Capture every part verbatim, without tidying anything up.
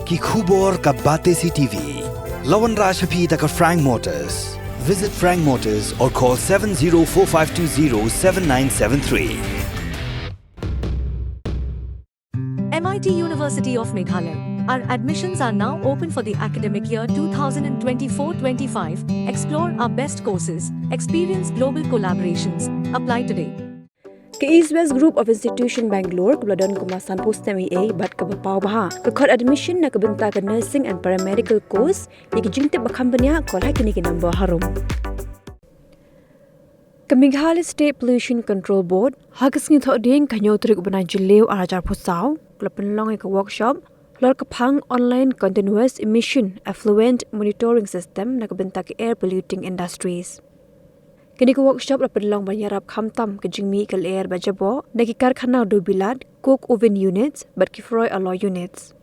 Ki khubor ka Batesi TV. La wanrah sha phi da ka Frank Motors. Visit Frank Motors or call seven zero four five two zero seven nine seven three. M I T University of Meghalaya. Our admissions are now open for the academic year two thousand twenty-four twenty-five. Explore our best courses, experience global collaborations. Apply today. Ka East West Group of Institution Bangalore kaba la don kumba sanphew snem eiei bad kaba paw bha ka khot admission na ka bynta ka nursing and paramedical course ïa ki jingtip ba kham bniah, call ha kine ki number harum. Ka Meghalaya State Pollution Control Board ha ka sngi Thohdieng ka hynñiew tarik u bnai Jylliew arhajar arphew saw ka la pynlong ïa ka workshop halor ka phang Online Continuous Emission Effluent Monitoring System na ka bynta ki air polluting industries. Kane ka workshop la pynlong ban ïarap khamtam ka jingmih ka lyer ba jaboh na ki karkhana dewbilat, coke oven units bad ki feroi alloy units.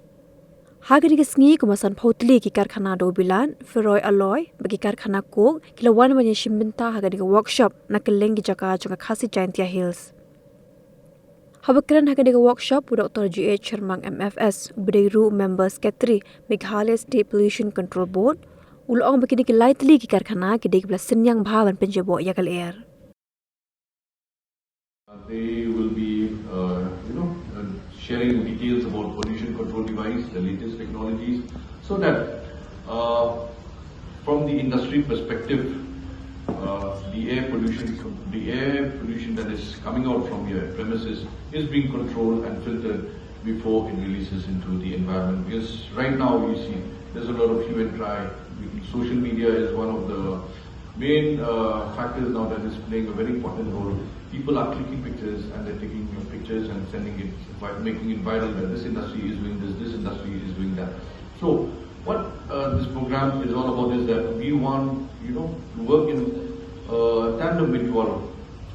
Ha kane ka sngi kumba sanphew tylli ki karkhana dewbilat, feroi alloy bad ki karkhana coke ki la wan ban ïashim bynta ha kane ka workshop na kylleng ki jaka jong ka Khasi Jaintia Hills. Haba kren ha kane ka workshop u Doctor G H Sharmang M F S, uba dei ruh u Member Secretary Meghalaya State Pollution Control Board, u la ong ba kine ki lai tylli ki karkhana ki dei kiba la synñiang bha ban pynjaboh ïa ka lyer. They will be, uh, you know, uh, sharing details about pollution control device, the latest technologies, so that uh, from the industry perspective, uh, the air pollution, the air pollution that is coming out from your premises is being controlled and filtered before it releases into the environment. Because right now, you see, there's a lot of hue and cry. Social media is one of the main uh, factors now that is playing a very important role. People are clicking pictures and they're taking pictures and sending it, making it viral that this industry is doing this, this industry is doing that. So what uh, this program is all about is that we want, you know, to work in uh, tandem with you all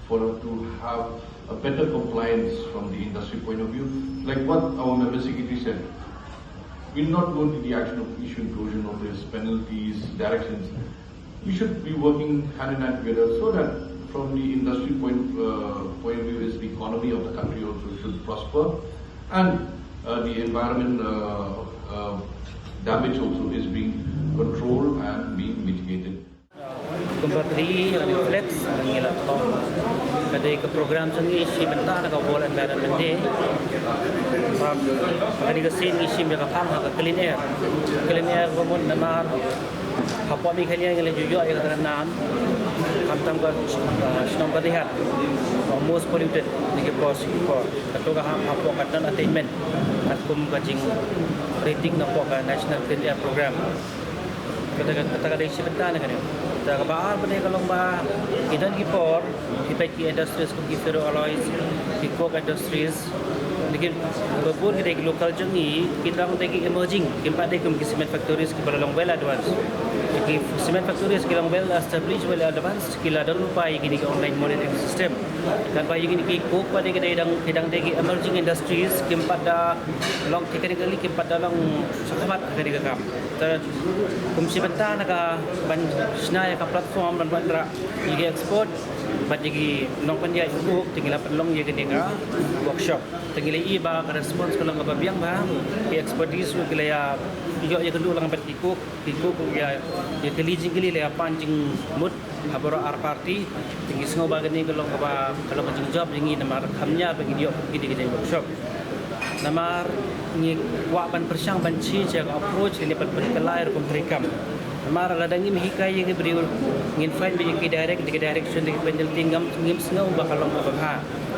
for to have a better compliance from the industry point of view. Like what our member secretary said, we'll not go to the action of issue inclusion notice, penalties, directions. We should be working hand in hand together so that from the industry point, uh, point of view is the economy of the country also should prosper and uh, the environment uh, uh, damage also is being controlled and being mitigated. Kumba phi ïa reflex ngi la thok ka dei ka program jong ngi shi bynta na ka World Environment Day. Ka dei ka sien ngi shim ïa ka phang ha ka clean air. Clean air ka mut namar hapoh Meghalaya ngi la ju ïoh ïa ka tnat nam khamtam ka shnong Byrnihat most polluted na ki por sha ki por. Kato ka hap hapoh ka non attainment katkum ka jing rating na hapoh ka National Clean Air Program. Kata ka dei shi bynta na kane. Kata kaba ar ba dei ka long ba ki don ki por ki peit ki industries kum ki ferroalloys, ki coke industries. Lekin ba bun ki dei ki local jong ngi ki long dei ki emerging, kim pat dei kum ki cement factories kiba la long well advanced. Ki cement factories ki long well established, well advanced, ki la don lypa ïa kine ki online monitoring system. Katba ïa kine ki coke ba dei ki dei dang ki dang dei ki emerging industries, kim pat da long technically kim pat da long shakhmat ha kane ka kam. Te kum shi bynta na ka ban shna ïa ka platform ban wanrah ïa ki expert bad ïa ki nongpynïaid coke te ngi la pynlong ïa kane ka workshop. Te ngi la ïohi ba ka response ka long kaba biang bha, ki expertise ruh ki la ïa ïoh ïakynduh lang bad ki coke, ki coke ruh ïa ïa kylli jingkylli la ïa pan jingmut ha baroh ar party. Te ngi sngew ba kane ka long kaba ka long ka jingjop ïa ngi namar kham ïa ba ngi ïoh kine ki jingworkshop. Namar ngi kwah ban pyrshang ban change ïa ka approach lane ban pynkylla ïa ka rukom treikam. Namar lada ngim hikai ïa ki briew ngin find ba ïa ki direct ïa ki direction ïa ki penalty ngam ngim sngew ba ka long kaba bha.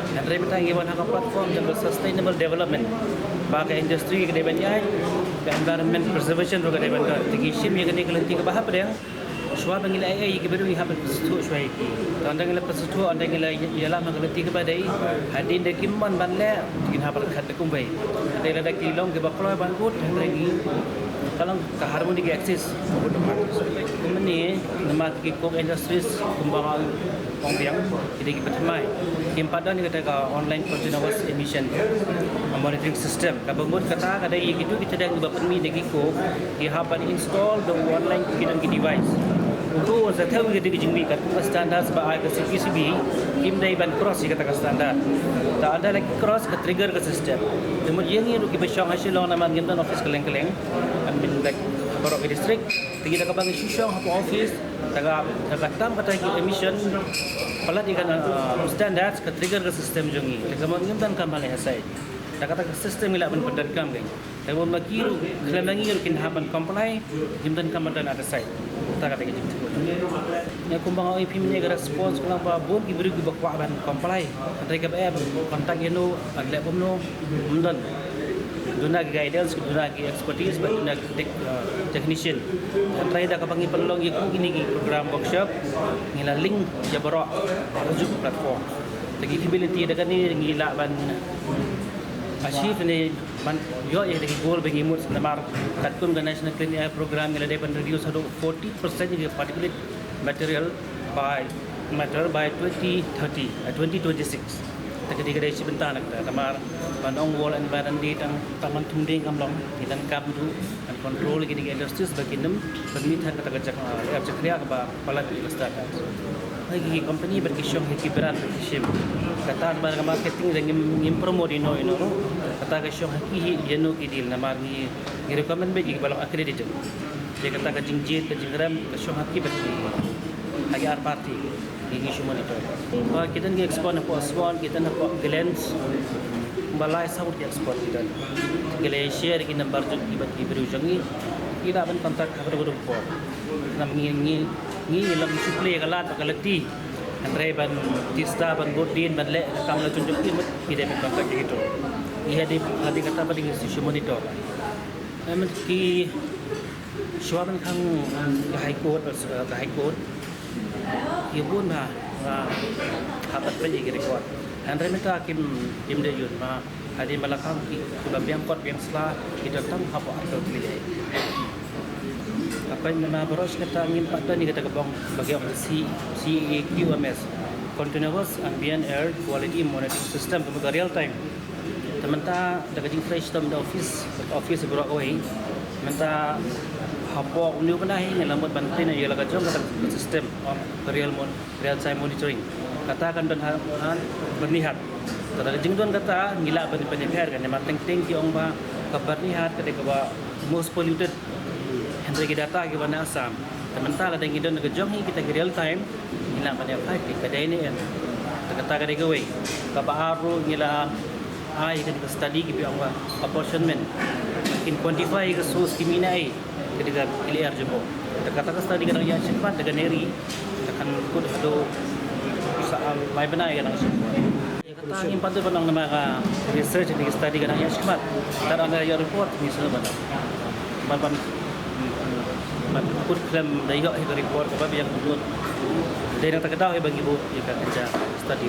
Hynrei mynta ngi wan ha ka platform jong ka sustainable development ba ka industry ka dei ban ïaid, ka environment preservation ruh ka dei ban don. Te ngi shim ïa kane ka lynti kaba hapdeng. Shuwa ba ngi la ai ai ki ba dei ngi hap ban pynsngewthuh shuwa ïa ki. Te ynda ngi la pynsngewthuh ynda ngi la ïalam ha ka lynti kaba dei. Hadien da kim mon ban leh kin hap ban khat da kumwei. Hynrei lada ki long kiba kloi ban bud hynrei ngi ka long ka harmony ki axis. Kumne namar ki coke industries kumba nga ong biang ki dei kiba thymmai. Kim pat don kata ka online continuous emission monitoring system. Kaba mut kata ka dei ïa kitu ki tdang ba pynmih na ki coke ki hap ban install da u online ki don ki device. Ko sa thew ïa ka jingmih katkum ka standard ba ai ka C P C B, kim dei ban cross ïa kata ka standard. Ta lada la cross ka trigger ka system. Te mut ïa ngi ruh kiba shong ha Shillong namar ngim don office kylleng kylleng. Em, like, baroh ki district. Te ngi da kaba ngi shu shong hapoh office, ta ka, ta ka tam kata ki emission, palat ïa ka, uh, standard ka trigger ka system jong ngi. Te ka mut ngim donkam ban leit ha site. Ta kata ka system ngi lah ban pyndonkam ka. Te mut ma ki ruh, khlem ma ngi ruh kin hap ban comply, ngim donkam ban don ha site. Ta kata ka jingtip. Ïa kumba nga ong ïa phi mynne ka response ka long ba bun ki briew kiba kwah ban comply. Hynrei kaba eh ban contact ïano, ban leh kumno, ym don. Duna ki guidance, duna ki expertise, bad duna ki tech, uh, technician. Hynrei da kaba ngi pynlong ïa kine ki program workshop, ngi la link ïa baroh ha kajuh ka platform. Te ki capability da kane ngi lah ban achieve ne ban ïoh ïa ki goal ba ngi mut, namar katkum ka National Clean Air Program ngi la dei ban reduce haduh forty percent ïa ki particulate material by, matter by twenty thirty, uh, twenty twenty-six. Te ka dei, ka dei shi bynta na kata, namar ban ong World Environment Day tang, tang ban thung ding kam long, ngi donkam duh ban control kine ki industries ba kin ym pynmih than kata ka jak, uh, air jakhlia kaba palat ïa ka standard. Hai ki company bad ki shong ha ki brand ki shim. Kata ba ka marketing da ngim, ngim promote ïano ïano ruh. Kata ka shong ha ki hi ïano ki deal, namar ngi, ngi recommend beit ïa kiba long accredited. Te kata ka jingjied ka jingrem ka shong ha ki bad ki, ha ki ar party. Ngi, ngi shu monitor. Ba ki don ki expert hapoh Swan, ki don hapoh Glen. Ba lai saw ki expert ki don. Ki la share ki number jong ki bad ki briew jong ngi. Ki lah ban contact ha ka dei ka dei por. Namar ngi, ngi, ngi lam shu plie ka lad bad ka lynti. Hynrei ban tista, ban bud dien, ban leh ka kam la jong jong ki mut ki dei ban contact ki tu. Ngi hadien, hadien kata ba dei ngi shu monitor. Em, ki shuwa ban khang ka High Court, uh, ka High Court. Ki bun ha, ha, ha pat pynjah ki record. Hynrei mynta kim, kim dei ïun ma, hadien ba la khang ki, kiba biang kot biang sla, ki don tang hapoh Article three A. Hapdeng mynta baroh shi katta ngim pat don ïa kata ka bong ba ki ong C, C A Q M S, Continuous Ambient Air Quality Monitoring System, ka mut ka real time. Te mynta da ka jingfresh tam da office, office baroh kawei. Mynta hapoh une u bnai ngi la mut ban pynlong ïa la ka jong kata ka system, um, real mon-, real time monitoring. Kata kan don ha, ha Byrnihat. Te da ka jingdon kata ngi lah ban pynïapher kane, namar teng teng ki ong ba ka Byrnihat ka dei kaba most polluted. Hynrei ki data kiba na Assam. Te mynta lada ngi don ka jong ngi kita ki real time, ngi lah ban ïa fight ïa ka dei ne em. Te kata ka dei kawei. Kaba ar ruh ngi la ai ka study kiba ong ba apportionment. Kin quantify ka source ki mih na ei. Ka dei ka clear jubok. Te kata ka study ka dang ïaid shakhmat da ka NERI. Te kan kut haduh sa, um, lai bnai ka dang shakhmat. Kata ngim pat ban ong namar ka research ne study ka dang ïaid shakhmat. Te lada ïoh report ngi sngewbha ban, ban, ban kut khlem da ïoh hi ka report kaba biang kut. Dei nangta ka daw hi ba ngi buh ïa ka kynja study.